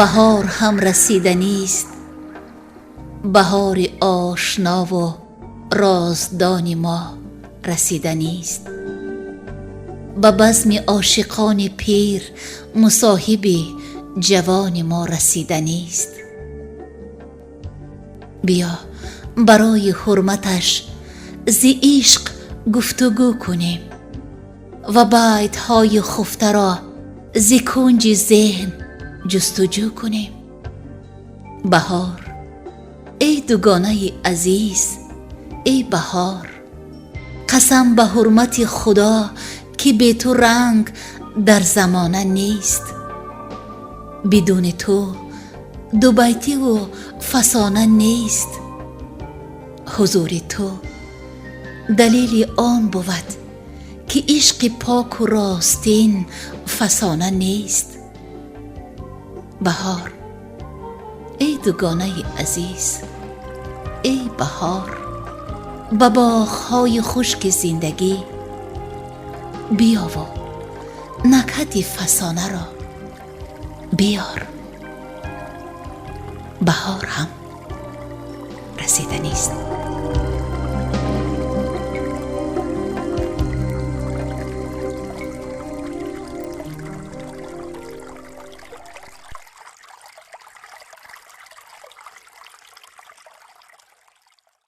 Баҳор ҳам расиданист, баҳори ошнову роздони мо расиданист. Ба базми ошиқони пир мусоҳиби ҷавони мо расиданист. Биё, барои ҳурматаш зи ишқ гуфтугӯ кунем ва байтҳои хуфтаро зи кунҷи зеҳн ҷустуҷӯ кунем. Баҳор, эй дугонаи азиз, эй баҳор, қасам ба ҳурмати Худо, ки бе ту ранг дар замона нест. Бидуни ту дубайтиву фасона нест. Ҳузури ту далели он бувад, ки ишқи поку ростин фасона нест. Баҳор, эй дугонаи азиз, эй баҳор, ба боғҳои хушки зиндагӣ биёву накҳати фасонаро биёр. Баҳор ҳам расиданист.